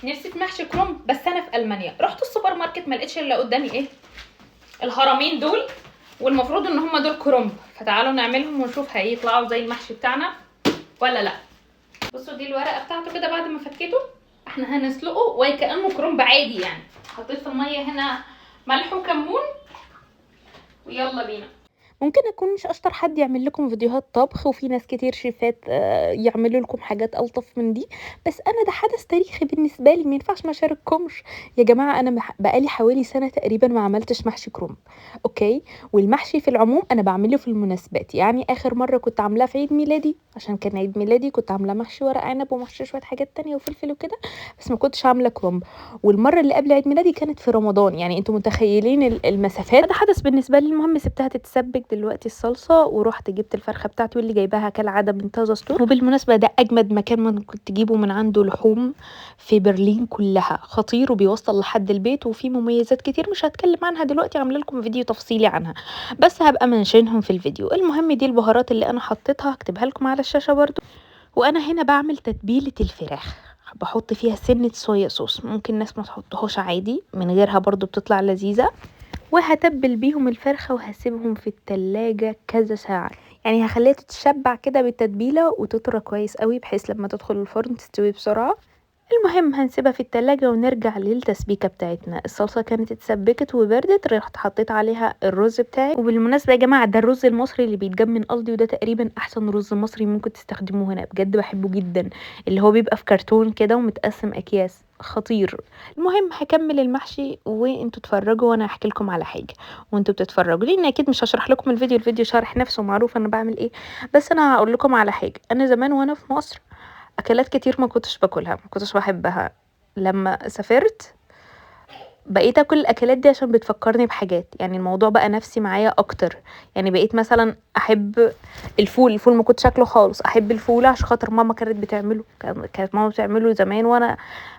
نفسي في محشي كرنب، بس انا في المانيا. رحت السوبر ماركت ما لقيتش الا قدامي ايه؟ الهرمين دول، والمفروض ان هم دول كرنب. فتعالوا نعملهم ونشوف هيطلعوا زي المحشي بتاعنا ولا لا. بصوا دي الورقة بتاعته كده بعد ما فكيته، احنا هنسلقه وكانه كرنب عادي يعني. حطيت في المية هنا ملح وكمون ويلا بينا. ممكن اكون مش اشطر حد يعمل لكم فيديوهات طبخ، وفي ناس كتير شيفات يعملوا لكم حاجات الطف من دي، بس انا ده حدث تاريخي بالنسبة لي، ما ينفعش ما اشارككمش يا جماعة. انا بقالي حوالي سنة تقريبا ما عملتش محشي كرنب، okay؟ والمحشي في العموم انا بعمله في المناسبات، يعني اخر مرة كنت عاملاه في عيد ميلادي، عشان كان عيد ميلادي كنت عامله محشي ورق عنب ومحشي شوية حاجات تانية وفلفل وكده، بس ما كنتش عامله كرنب. والمرة اللي قبل عيد ميلادي كانت في رمضان، يعني انتوا متخيلين المسافات. ده حدث بالنسبة لي. المهم سبتها تتسبك دلوقتي الصلصه، ورحت جبت الفرخه بتاعتي واللي جايباها كالعادة من تازا ستور. وبالمناسبة ده اجمد مكان ممكن تجيبه من عنده لحوم في برلين كلها، خطير وبيوصل لحد البيت، وفي مميزات كتير مش هتكلم عنها دلوقتي، عامله لكم فيديو تفصيلي عنها بس هبقى منشنهم في الفيديو. المهم دي البهارات اللي انا حطيتها، هكتبها لكم على الشاشة برضو. وانا هنا بعمل تتبيله الفراخ، بحط فيها سنة صويا صوص، ممكن ناس ما تحطهاش عادي، من غيرها برضو بتطلع لذيذة. وهتبل بيهم الفرخة وهسيبهم في التلاجة كذا ساعة، يعني هخليها تتشبع كده بالتتبيلة وتطرى كويس قوي، بحيث لما تدخل الفرن تستوي بسرعة. المهم هنسيبها في التلاجة ونرجع للتسبيكة بتاعتنا. الصلصة كانت اتسبكت وبردت، رحت حطيت عليها الرز بتاعي. وبالمناسبة يا جماعة ده الرز المصري اللي بيتجاب من ألدي، وده تقريبا أحسن رز مصري ممكن تستخدموه هنا، بجد بحبه جدا، اللي هو بيبقى في كرتون كده ومتقسم أكياس، خطير. المهم هكمل المحشي وانتوا اتفرجوا وانا هحكي لكم على حاجة وانتوا بتتفرجوا، لان اكيد مش هشرح لكم الفيديو، الفيديو شارح نفسه معروف انا بعمل ايه. بس انا هقول لكم على حاجة. انا زمان وانا في مصر اكلات كتير ما كنتش باكلها، ما كنتش بحبها. لما سافرت بقيت اكل الاكلات دي عشان بتفكرني بحاجات، يعني الموضوع بقى نفسي معايا اكتر. يعني بقيت مثلا احب الفول، الفول ما كنتش اكله خالص، احب الفول عشان خاطر ماما كانت بتعمله، كانت ماما بتعمله زمان وانا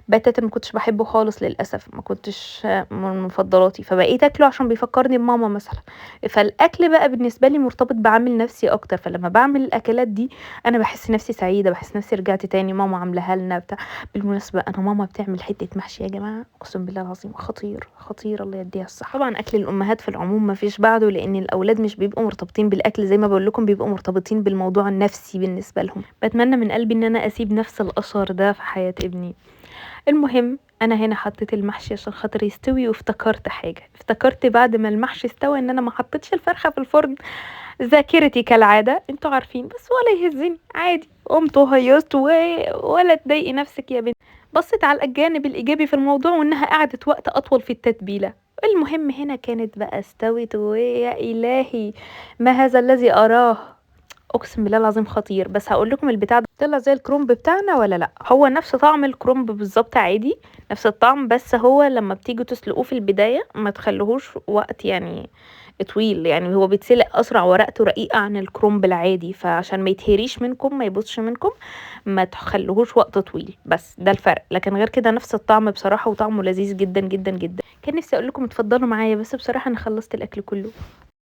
بتاتا ما كنتش بحبه خالص للاسف، ما كنتش من مفضلاتي، فبقيت اكله عشان بيفكرني بماما مثلا. فالاكل بقى بالنسبة لي مرتبط بعامل نفسي اكتر، فلما بعمل الاكلات دي انا بحس نفسي سعيدة، بحس نفسي رجعت تاني ماما عاملاها لنا بتاع. بالمناسبة انا ماما بتعمل حتة محشي يا جماعة، اقسم بالله العظيم خطير خطير، الله يديها الصحة. طبعا اكل الامهات في العموم ما فيش بعده، لان الاولاد مش بيبقوا مرتبطين بالاكل زي ما بقول لكم، بيبقوا مرتبطين بالموضوع النفسي بالنسبة لهم. بتمنى من قلبي ان انا اسيب نفس الاثر ده في حياة ابني. المهم انا هنا حطيت المحشي عشان خاطر يستوي، وافتكرت حاجة، افتكرت بعد ما المحشي استوى ان انا ما حطيتش الفرخه في الفرن. ذاكرتي كالعادة انتوا عارفين، بس ولا يهزني عادي، قمت وهيصت ولا تضايقي نفسك يا بنت. بصيت على الجانب الايجابي في الموضوع وانها قعدت وقت اطول في التتبيله. المهم هنا كانت بقى استوت، ويا الهي ما هذا الذي اراه، اقسم بالله العظيم خطير. بس هقول لكم البتاع ده طلع زي الكرنب بتاعنا ولا لا؟ هو نفس طعم الكرنب بالظبط، عادي نفس الطعم، بس هو لما بتيجوا تسلقوه في البداية ما تخلوهوش وقت يعني طويل، يعني هو بيتسلق اسرع، ورقته رقيقه عن الكرنب العادي، فعشان ما يتهريش منكم ما يبوظش منكم ما تخلوهوش وقت طويل، بس ده الفرق. لكن غير كده نفس الطعم بصراحة، وطعمه لذيذ جدا جدا جدا. كان نفسي اقول لكم اتفضلوا معايا، بس بصراحة انا خلصت الاكل كله.